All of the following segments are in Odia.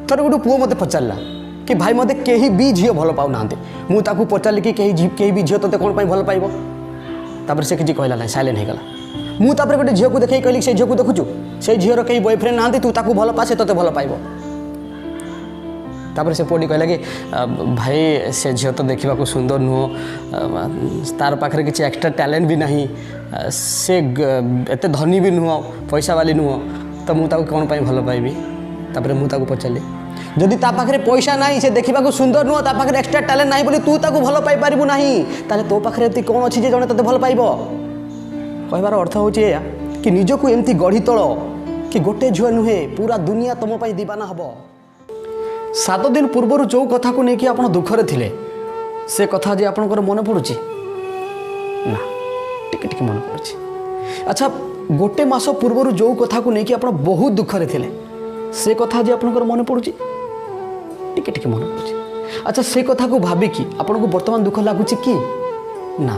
ଥରେ ଗୋଟେ ପୁଅ ମୋତେ ପଚାରିଲା କି ଭାଇ ମୋତେ କେହି ବି ଝିଅ ଭଲ ପାଉନାହାନ୍ତି। ମୁଁ ତାକୁ ପଚାରିଲି କି କେହି ବି ଝିଅ ତୋତେ କ'ଣ ପାଇଁ ଭଲ ପାଇବ? ତାପରେ ସେ କିଛି କହିଲା ନାହିଁ, ସାଇଲେଣ୍ଟ ହେଇଗଲା। ମୁଁ ତାପରେ ଗୋଟେ ଝିଅକୁ ଦେଖେଇ କହିଲି ସେ ଝିଅକୁ ଦେଖୁଛୁ, ସେଇ ଝିଅର କେହି ବୟଫ୍ରେଣ୍ଡ ନାହାନ୍ତି, ତୁ ତାକୁ ଭଲ ପା, ସେ ତୋତେ ଭଲ ପାଇବ। ତାପରେ ସେ ପୁଅଟି କହିଲା କି ଭାଇ ସେ ଝିଅ ତ ଦେଖିବାକୁ ସୁନ୍ଦର ନୁହଁ, ତାର ପାଖରେ କିଛି ଏକ୍ସଟ୍ରା ଟ୍ୟାଲେଣ୍ଟ ବି ନାହିଁ, ସେ ଏତେ ଧନୀ ବି ନୁହଁ, ପଇସା ବାଲି ନୁହଁ, ତ ମୁଁ ତାକୁ କ'ଣ ପାଇଁ ଭଲ ପାଇବି? ତାପରେ ମୁଁ ତାକୁ ପଚାରିଲି ଯଦି ତା ପାଖରେ ପଇସା ନାହିଁ, ସେ ଦେଖିବାକୁ ସୁନ୍ଦର ନୁହଁ, ତା ପାଖରେ ଏକ୍ସଟ୍ରା ଟ୍ୟାଲେଣ୍ଟ ନାହିଁ ବୋଲି ତୁ ତାକୁ ଭଲ ପାଇପାରିବୁ ନାହିଁ, ତାହେଲେ ତୋ ପାଖରେ ଏମିତି କ'ଣ ଅଛି ଯେ ଜଣେ ତୋତେ ଭଲ ପାଇବ? କହିବାର ଅର୍ଥ ହେଉଛି ଏଇଆ କି ନିଜକୁ ଏମିତି ଗଢ଼ି ତୋଳ କି ଗୋଟେ ଝିଅ ନୁହେଁ ପୁରା ଦୁନିଆ ତୁମ ପାଇଁ ଦିବାନା ହେବ। 7 ଦିନ ପୂର୍ବରୁ ଯେଉଁ କଥାକୁ ନେଇକି ଆପଣ ଦୁଃଖରେ ଥିଲେ ସେ କଥା ଆଜି ଆପଣଙ୍କର ମନେ ପଡ଼ୁଛି ନା? ଟିକେ ଟିକେ ମନେ ପଡ଼ୁଛି। ଆଚ୍ଛା, ଗୋଟେ ମାସ ପୂର୍ବରୁ ଯେଉଁ କଥାକୁ ନେଇକି ଆପଣ ବହୁତ ଦୁଃଖରେ ଥିଲେ ସେ କଥା ଆଜି ଆପଣଙ୍କର ମନେ ପଡ଼ୁଛି? ଟିକେ ଟିକେ ମନେ ପଡ଼ୁଛି। ଆଚ୍ଛା, ସେ କଥାକୁ ଭାବିକି ଆପଣଙ୍କୁ ବର୍ତ୍ତମାନ ଦୁଃଖ ଲାଗୁଛି କି ନା?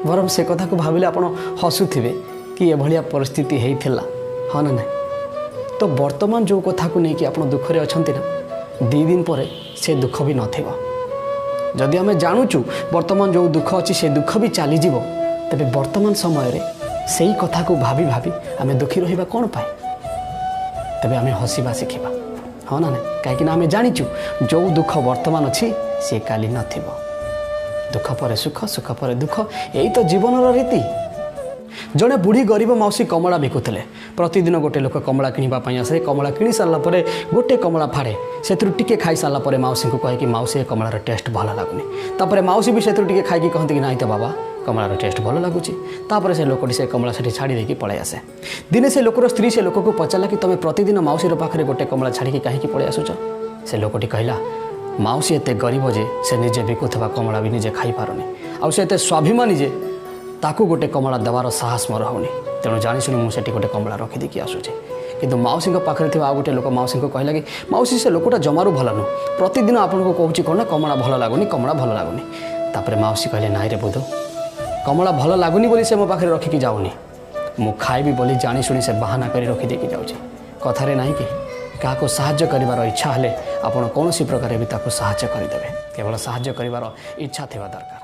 ବରଂ ସେ କଥାକୁ ଭାବିଲେ ଆପଣ ହସୁଥିବେ କି ଏଭଳିଆ ପରିସ୍ଥିତି ହେଇଥିଲା, ହଁ ନା ନାହିଁ? ତ ବର୍ତ୍ତମାନ ଯେଉଁ କଥାକୁ ନେଇକି ଆପଣ ଦୁଃଖରେ ଅଛନ୍ତି ନା, 2 ଦିନ ପରେ ସେ ଦୁଃଖ ବି ନଥିବ। ଯଦି ଆମେ ଜାଣୁଛୁ ବର୍ତ୍ତମାନ ଯେଉଁ ଦୁଃଖ ଅଛି ସେ ଦୁଃଖ ବି ଚାଲିଯିବ, ତେବେ ବର୍ତ୍ତମାନ ସମୟରେ ସେଇ କଥାକୁ ଭାବି ଭାବି ଆମେ ଦୁଃଖୀ ରହିବା କ'ଣ ପାଇଁ? ତେବେ ଆମେ ହସିବା ଶିଖିବା, ହଁ ନା ନାହିଁ? କାହିଁକିନା ଆମେ ଜାଣିଛୁ ଯେଉଁ ଦୁଃଖ ବର୍ତ୍ତମାନ ଅଛି ସେ କାଲି ନଥିବ। ଦୁଃଖ ପରେ ସୁଖ, ସୁଖ ପରେ ଦୁଃଖ, ଏଇ ତ ଜୀବନର ରୀତି। ଜଣେ ବୁଢ଼ୀ ଗରିବ ମାଉସୀ କମଳା ବିକୁଥିଲେ। ପ୍ରତିଦିନ ଗୋଟେ ଲୋକ କମଳା କିଣିବା ପାଇଁ ଆସେ। କମଳା କିଣି ସାରିଲା ପରେ ଗୋଟେ କମଳା ଫାଡ଼େ, ସେଥିରୁ ଟିକେ ଖାଇସାରିଲା ପରେ ମାଉସୀଙ୍କୁ କହେ କି ମାଉସୀ ଏ କମଳାର ଟେଷ୍ଟ ଭଲ ଲାଗୁନି। ତାପରେ ମାଉସୀ ବି ସେଥିରୁ ଟିକେ ଖାଇକି କହନ୍ତି କି ନାଇଁ ତ ବାବା କମଳାର ଟେଷ୍ଟ ଭଲ ଲାଗୁଛି। ତାପରେ ସେ ଲୋକଟି ସେ କମଳା ସେଠି ଛାଡ଼ି ଦେଇକି ପଳାଇ ଆସେ। ଦିନେ ସେ ଲୋକର ସ୍ତ୍ରୀ ସେ ଲୋକକୁ ପଚାରିଲା କି ତୁମେ ପ୍ରତିଦିନ ମାଉସୀର ପାଖରେ ଗୋଟେ କମଳା ଛାଡ଼ିକି କାହିଁକି ପଳାଇ ଆସୁଛ? ସେ ଲୋକଟି କହିଲା ମାଉସୀ ଏତେ ଗରିବ ଯେ ସେ ନିଜେ ବିକୁଥିବା କମଳା ବି ନିଜେ ଖାଇପାରୁନି, ଆଉ ସେ ଏତେ ସ୍ୱାଭିମାନୀ ଯେ ତାକୁ ଗୋଟେ କମଳା ଦେବାର ସାହସ ମୋର ହେଉନି, ତେଣୁ ଜାଣିଶୁଣି ମୁଁ ସେଠି ଗୋଟେ କମଳା ରଖିଦେଇକି ଆସୁଛି। କିନ୍ତୁ ମାଉସୀଙ୍କ ପାଖରେ ଥିବା ଆଉ ଗୋଟେ ଲୋକ ମାଉସୀଙ୍କୁ କହିଲା କି ମାଉସୀ ସେ ଲୋକଟା ଜମାରୁ ଭଲ ନୁହଁ, ପ୍ରତିଦିନ ଆପଣଙ୍କୁ କହୁଛି କ'ଣ ନା କମଳା ଭଲ ଲାଗୁନି, କମଳା ଭଲ ଲାଗୁନି। ତାପରେ ମାଉସୀ କହିଲେ ନାଇଁ ରେ ବୁଧୁ, କମଳା ଭଲ ଲାଗୁନି ବୋଲି ସେ ମୋ ପାଖରେ ରଖିକି ଯାଉନି, ମୁଁ ଖାଇବି ବୋଲି ଜାଣିଶୁଣି ସେ ବାହାନା କରି ରଖିଦେଇକି ଯାଉଛି। କଥାରେ ନାହିଁ କି କାହାକୁ ସାହାଯ୍ୟ କରିବାର ଇଚ୍ଛା ହେଲେ ଆପଣ କୌଣସି ପ୍ରକାରେ ବି ତାକୁ ସାହାଯ୍ୟ କରିଦେବେ, କେବଳ ସାହାଯ୍ୟ କରିବାର ଇଚ୍ଛା ଥିବା ଦରକାର।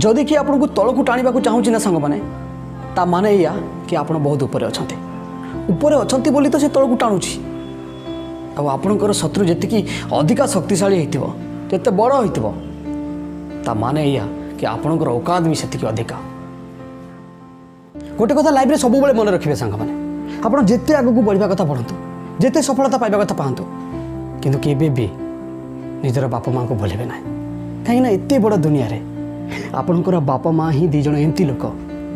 ଯଦି କିଏ ଆପଣଙ୍କୁ ତଳକୁ ଟାଣିବାକୁ ଚାହୁଁଛି ନା ସାଙ୍ଗମାନେ, ତା ମାନେ ଏଇଆ କି ଆପଣ ବହୁତ ଉପରେ ଅଛନ୍ତି। ଉପରେ ଅଛନ୍ତି ବୋଲି ତ ସେ ତଳକୁ ଟାଣୁଛି। ଆଉ ଆପଣଙ୍କର ଶତ୍ରୁ ଯେତିକି ଅଧିକା ଶକ୍ତିଶାଳୀ ହେଇଥିବ, ଯେତେ ବଡ଼ ହେଇଥିବ, ତା ମାନେ ଏଇଆ କି ଆପଣଙ୍କର ଔକାତ ବି ସେତିକି ଅଧିକା। ଗୋଟେ କଥା ଲାଇଫରେ ସବୁବେଳେ ମନେ ରଖିବେ ସାଙ୍ଗମାନେ, ଆପଣ ଯେତେ ଆଗକୁ ବଢ଼ିବା କଥା ବଢ଼ନ୍ତୁ, ଯେତେ ସଫଳତା ପାଇବା କଥା ପାଆନ୍ତୁ, କିନ୍ତୁ କେବେ ବି ନିଜର ବାପା ମାଆଙ୍କୁ ଭୁଲିବେ ନାହିଁ। କାହିଁକିନା ଏତେ ବଡ଼ ଦୁନିଆରେ ଆପଣଙ୍କର ବାପା ମା ହିଁ 2 ଜଣ ଏମିତି ଲୋକ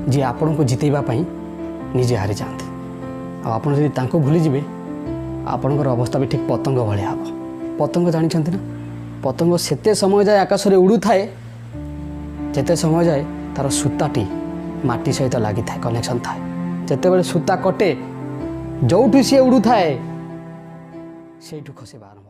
ଯିଏ ଆପଣଙ୍କୁ ଜିତେଇବା ପାଇଁ ନିଜେ ହାରିଯାଆନ୍ତି। ଆଉ ଆପଣ ଯଦି ତାଙ୍କୁ ଭୁଲିଯିବେ ଆପଣଙ୍କର ଅବସ୍ଥା ବି ଠିକ୍ ପତଙ୍ଗ ଭଳିଆ ହେବ। ପତଙ୍ଗ ଜାଣିଛନ୍ତି ନା, ପତଙ୍ଗ ସେତେ ସମୟ ଯାଏ ଆକାଶରେ ଉଡ଼ୁଥାଏ ଯେତେ ସମୟ ଯାଏ ତା'ର ସୂତାଟି ମାଟି ସହିତ ଲାଗିଥାଏ, କନେକ୍ସନ୍ ଥାଏ। ଯେତେବେଳେ ସୂତା କଟେ ଯେଉଁଠୁ ସିଏ ଉଡ଼ୁଥାଏ ସେଇଠୁ ଖସିବା ଆରମ୍ଭ।